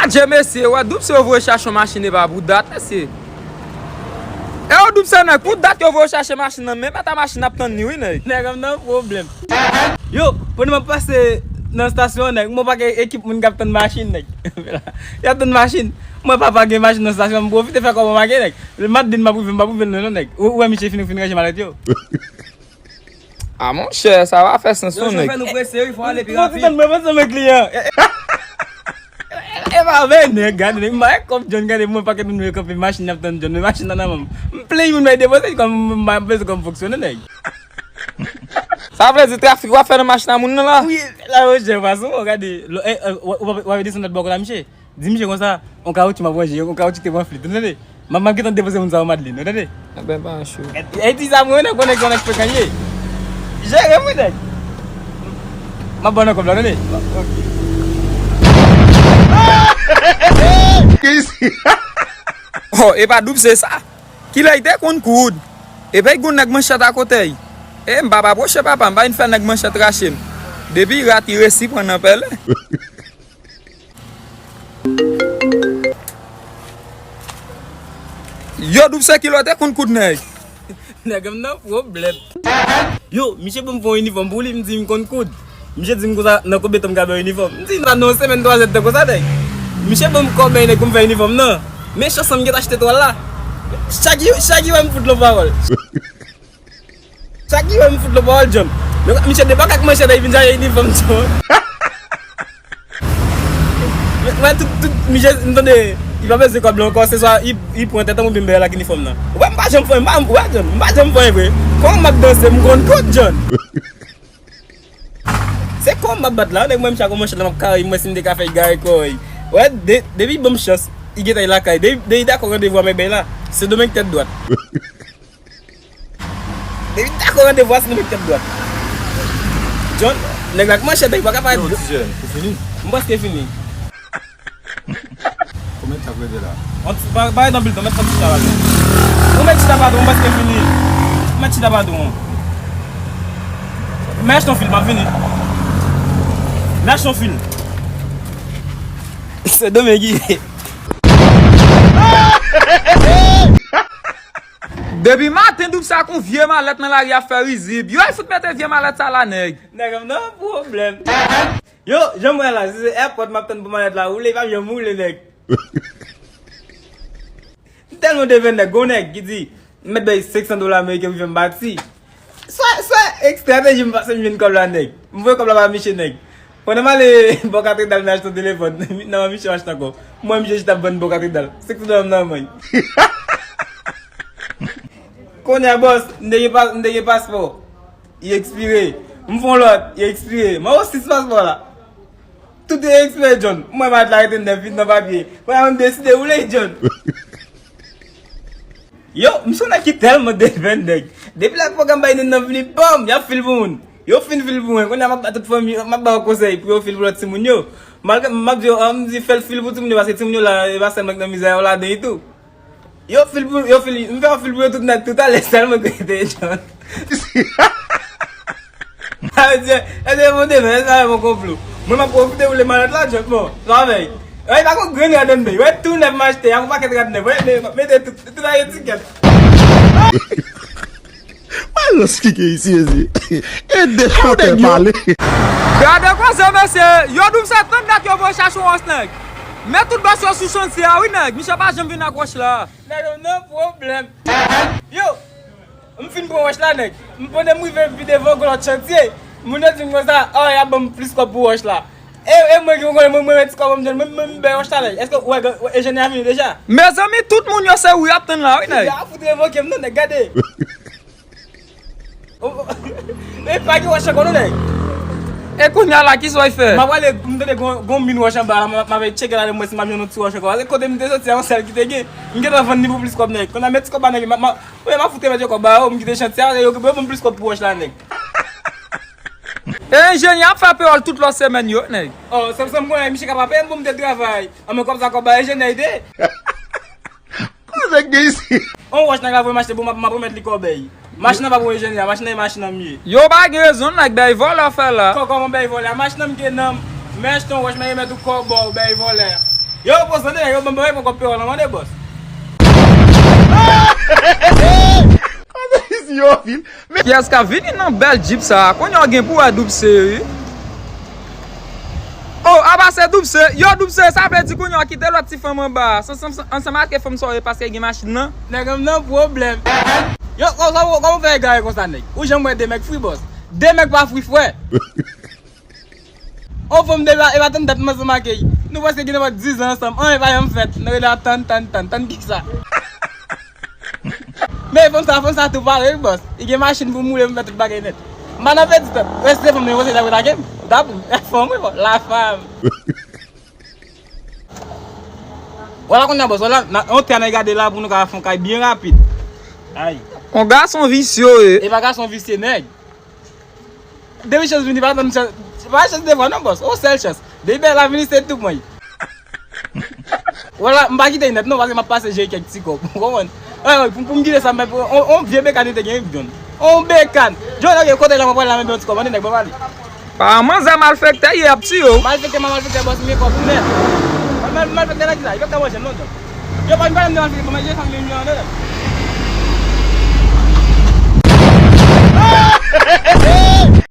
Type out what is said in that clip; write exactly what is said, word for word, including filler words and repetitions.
Adje mesye, wè Doub se yo voye chache yon machin epa pou dat mesye. E yo Doub se nèg pou dat yo voye chache machin nan, men pa ta machin ap tann li wi nèg. Nèg an nan pwoblèm. Yo, pandan m ap pase nan estasyon an nèg, m wè yon pakèt ekip moun k ap tann machin nèg. Y ap tann machin. Mwen papa gen machin nan estasyon, m pwofite fè kòb mwen make nèg. Matin m ap rive, m p ap rive lwen non nèg. Ou ou wè misye fin fin ranje malèt yo. Ah monchè, sa va fè sans non nèg. Yo chofè nou prese wi, fò ale pi rapid. Bon ti tande mwen panse mwen kliyan. E pa vre nèg, gade nèg, m pa wè kòb John, gade mwen pakèt moun yo kanpe machin ap tann John, men machin nan nan men m. M plenn moun bay depoze kòm m pa bezwen kòm fonksyonè nèg. Sa vle di trafik w ap fè nan machin a moun nan la? Wi, la yo jè fason, gade. Lo- e, e, w- w- w- w- w- desann lòt bò kote a misye. Di misye konsa, on kawoutchou m ap ranje, on kawoutchou ki te pran flit, ou tande? M ap m ap gentan depoze moun sa yo Madlin, ou tande? Enben pa an cho. E, e di sa mwen nèg konnen konnen frekan ye. Jere mwen nèg. M ap ban nan kòb la, ou tande? Ok. Oh, e pa Doub se sa. Kilè y te konn koud. Epi gon nèg manchèt akote y. E m pa pa pwoche papa, m pa vin fè nèg manchèt rache m. Depi rat y resi pran nan pèlen. Yo Doub se kilè w te konn koud nèg. Nèg an nan pwoblèm. Yo, misye ban m fè yon inifòm pou li, m di m konn koud. Misye di m konsa, nan konbyen tan m ka ba w inifòm? M di nan yon semèn twa zèdtan konsa nèg. Misye ban m kòb nèg pou m fè inifòm nan. Men chans lan m gentan achte twal la. Chak jou, chak jou m fout lòt pawòl. Chak jou m fout lòt pawòl John. Men misye debake ak manchèt li vin chache inifòm John. Mwen tout tout misye m tande li pa bezwen kòb la ankò, se swa li li pran tèt an oubyen m bay l ak inifòm nan. Ou wè m pa janm fè anyen, m pa wè John, m pa janm fè anyen vre. Kòman m ap danse, m konn koud John. Se kò m ap bat la, nèg mwen m chak yon manchèt la m ap kare, m wè si m te ka fè gare kò y. Wè, de, depi ban m chans, li gentan lakay. Depi, depi dakò randevou a m bay la, Sendomeng tèt dwat. Depi dakò randevou a, Sendomeng tèt dwat. John, nèg la ak manchèt, li pa ka parèt. Yo, ti jèn, ou fini? M prèske fini. Konbyen tan k rete la? On ti, pa, pa ret anpil tan, mèt fè ti chita patwon. Ou mèt chita patwon, m prèske fini. Ou mèt chita patwon. Mèt achte yon fil, m ap vini. Mèt achte yon fil. Se Domeng ki ye. Depi maten, Doub sa ak yon vye malèt nan lari ap fè rizib. Yo, y fout mete vye malèt sa la, nèg. Nèg an nan pwoblèm. Yo, jan m wè la, si se èpòt m ap tann pou malèt la woule, pa janm woule, nèg. M tèlman devenn nèg, gon nèg ki di, m mèt bay senk san dola ameriken pou fè m pati. Sa, sa, estrateji m pase m jwenn kòb la, nèg. M voye kòb la ba misye, nèg. Pandan m ale bò katedral, m achte yon telefòn. Nan men misye achte ankò. M wè misye chita ap vann bò katedral. Senk san dola m nan men l. Kounye a, bòs, m te gen pa-, m te gen paspò. Li ekspire. M fè yon lòt, li ekspire. M an sis paspò la. Tout te ekspire, John. M wè malèt la rete nèf, vit nan papye. Kounye a, m deside woule, John. Yo, m se yon nèg ki tèlman devenn nèg. Depi lè pwogram bay nen nan vini, bòm, y ap fil pou moun. Yo fin fil pou mwen. Kounye a, m ap ba tout fanmi, m ap ba yo konsèy pou yo fil pou lòt timoun yo. Malgre m ap di yo, an, m di fè l fil pou timoun yo, paske timoun yo la, e pa sèl mwen k nan mizè, yo ladan etou. Yo fil pou, yo fil, m fè yo fil pou yo tout nèt, tout alè, sèl mwen k rete, John. Sa vle di, èske bon demen, èske sa yon konplo? Mwen, m ap pwofite woule malèt la, John, bon, travay. Wè, pa gon grenn rad anndan, wè, tou nèf m achte, ak yon pakèt rad nèf, wè, men, mete tout, tout nan etikèt. Mwen lòs ki gen isi, mezi. E de chantè pale. Gade koze, mesye, yo di w se trant dat yo voye chache yon wòch, nèg. Men tout bòs yo sou chantye a, wi, nèg. Misye pa janm vin ak wòch la. Nèg yo nan pwoblèm. Yo, m fin pran wòch la, nèg. M pandan m rive pi devan, gon lòt chantye. Moun yo di m konsa, oh, y ap ban m plis kòb pou wòch la. E, e mwen ki konnen, mwen, mwen, mwen, ti kòb, mwen, mwen, mwen, bay wòch la, nèg. Èske w wè, enjenyè a vini deja? Mezanmi, tout moun yo se ou y ap tann la, wi, nèg. Yo fout revoke m, non, nèg, gade. E pa gen wòch ankò non nèg. E kounye a la, kisa w ap fè? M ap prale, m tande gon, gon min wòch anba la, m ap, m ap tcheke la, m wè si m ap jwenn yon ti wòch ankò. Paske kote m te soti a, yon sèl ki te gen. M gentan vann li pou plis kòb nèg. Kounye a, men ti kòb la nèg, m ap, m ap, wi, m ap fout remèt yo kòb ba yo, m kite chantye a, yo, yo ban m plis kòb pou wòch la nèg. E enjenyè ap fè peyòl tout lòt semèn yo, nèg. Oh, sa, sa m konnen, misye ka pa peye m pou m te travay. Anmè kòb sa kòb ba enjenyè li te ye. Koze k gen isi? On wòch nèg la voye m achte pou m ap, m ap remèt li kòbèy. Machin nan pa pou enjenyè, machin nan e machin an m ye. Yo pa gen rezon, nèg bay vòlè fè la. Kò-, kòman bay vòlè? Machin nan m gen nan m, Men achte yon wòch, men remèt ou kòb ou bay vòlè. Yo, bòs, tande, yo, ban m, ban m, ban m kòb pewòl lan, mande, bòs. Kiyès k ap vini nan bèl Jeep sa a? Kounye a w gen pou wè Doub C, wi. Oh, apa se Doub C? Yo, Doub C, sa vle di kounye a w kite lòt ti fanm anba a. Ansanm, ansanm ak fanm sa w ye paske gen machin nan. Nèg an nan pwoblèm. Yo, kòman, kòman, kòman w fè egare konsa, nèg? Ou janm wè de mèg fri, bòs? De mèg pa fri, frè. On fanm deja, e pa tann dat m ansanm ak li. Nou prèske gen nenpòt diz an ansanm. Anyen pa janm fèt. Nou rele ap tann, tann, tann, tann kisa? Men fanm sa, fanm sa tou pare, wi, bòs. Li gen machin pou moule, pou fè tout bagay nèt. M pa nan pèdi tan. Wè, si se fanm nan, se la pou lage m. Dapou, fanm, wi, bòs. La fanm. Wala kounye a, bòs, wala, nan, yon tè nan gade la pou nou ka fè yon kay byen rapid. Ay. On gason visye, wi. E pa gason visye, nèg. Depi chans vini, pa tann chans. Pa chans de fwa non, bòs. On sèl chans. Depi bèl la vini, se tou mwen. Wala, m pa kite nèt non, paske m ap pase jere kèk ti kòb. Ou konprann? Ay, ay, pou, pou m kite sa, men pou, on, on vye bekàn li te gen, John. On bekàn. John, ok, kote la, mwen pral la, men yon ti kòb, mande nèg, mwen pale. Pa manzè malfektè, ye ap tiye w. Malfektè, pa malfektè, bòs, m gen kòb, ou nèt. Mal, mal, malfektè, nan ki sa? Li pa ka manje m lontan. Yo, pa, pa, pa, malfektè, pa manje, sa m gen yon milyon an, non.